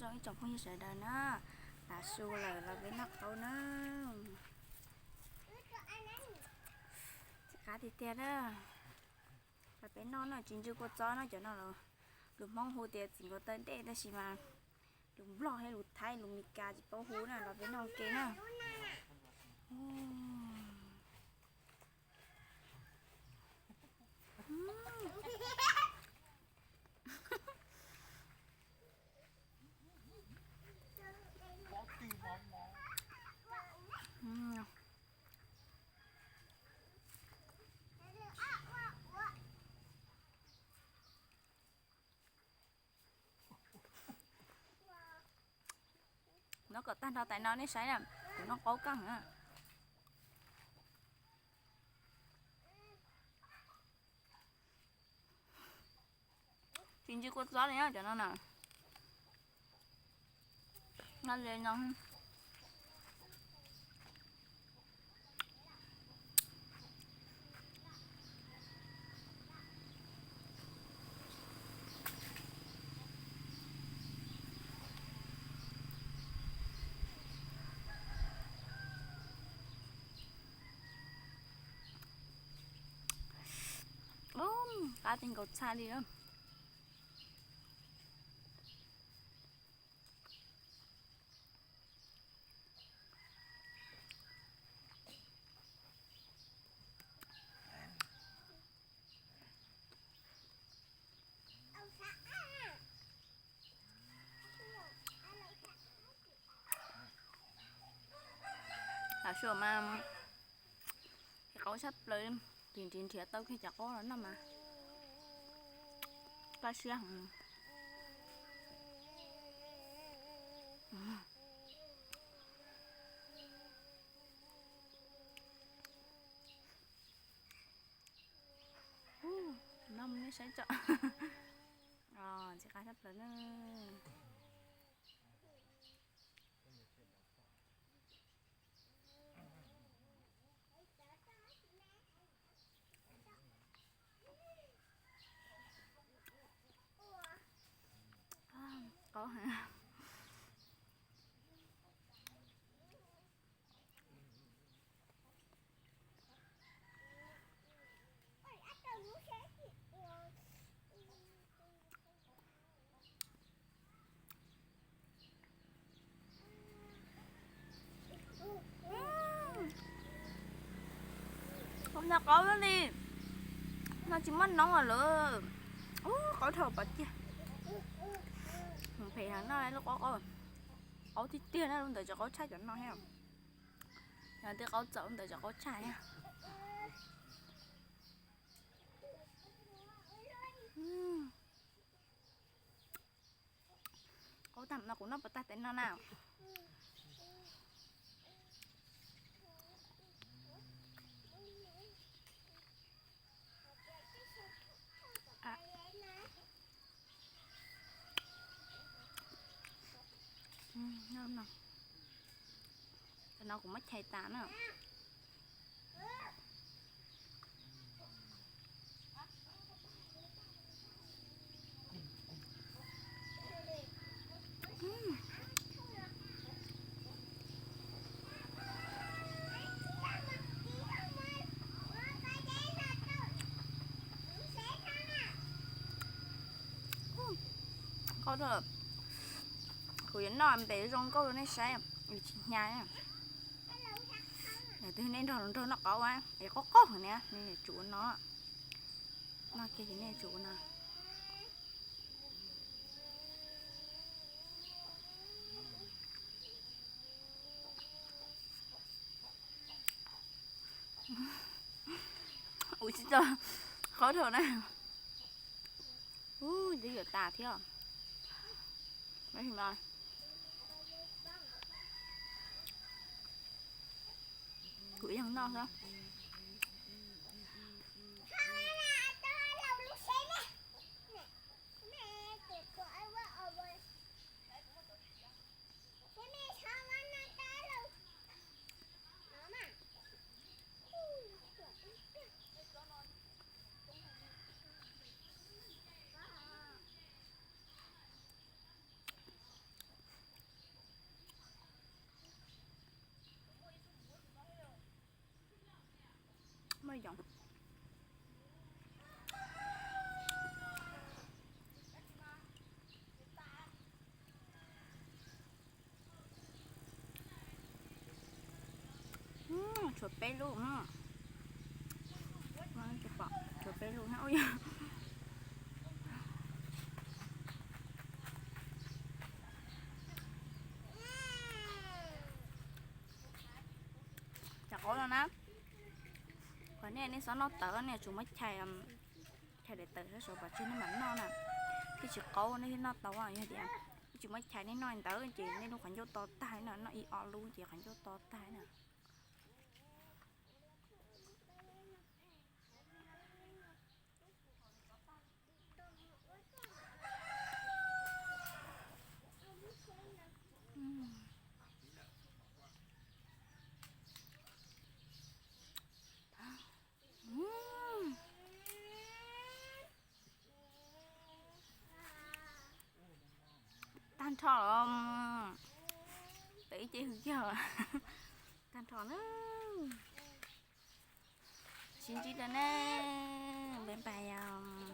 Zoo ib tsoom phooj ywg sawv daws na, tav su lawm los peb noj qaub na. Txiv qab tiag tiag na. Los peb noj na, txiv ntswg kua txob no, cov no lus Hmoob hu tias txiv nkaus taw dej tab sis mas lus Nplog thiab lus Thaib lus Meskas tsis paub hu na, los peb noj ua ke na. Noj kom tag nrho tais no nej saib na, kuv noj qaub kawg na. Tsis ntsws kua txob li na cov no na. Noj li no. Qab tsis nkaus txhaj li. Tav su mas qaub tshaj plaws, nrhiav nrhiav tau kiag cov qaub los noj mas kaj siab heev. Noj nej saib tso. Ntxim qab tshaj plaws na. Qaub heev. Ub, noj qaub li, noj tsis muaj noob lawm. Ub, qaub dhau pov tseg. Phem heev no lub qaub, qaub tiag tiag na, lub ntawd tsis qaub tshaj cov no thiab. Yog tej qaub txaus, lub ntawd tsis qaub tshaj thiab. Qaub tag no kuv noj puas tag tes no na. Cov no kuv muab chais tas na. Qaub dhau, kuv yuav noj npes zoo nkauj rau nej saib, tsis hnyav. Yog twg nej nrog hluas nraug noj qaub es qaub qaub heev na, nej tsum ua no. Noj kiag ces nej tsum ua no. Ua tsis tau, qaub dhau na. Ub, twb yuav tas thiab. Kuv ib leeg noj xwb. Yoov. Tshuav peb lub, tshuav peb lub. Cov qaub no na, qhov nej, nej txhob noj tawv, nej tsuas muab chais, chais daim tawv sab saud pov tseg nej mam noj na, thiaj tsis qaub, nej thiaj noj tau. Yog tias nej tsis muab chais nej noj ntawd ces nej lub qhov ncauj to tag no, noj ib ob lub ces qhov ncauj to tag na. Tag nrho los, tawm ib ce hwj yog. Tag nrho na. Sib ntsib dua na. Bye bye os.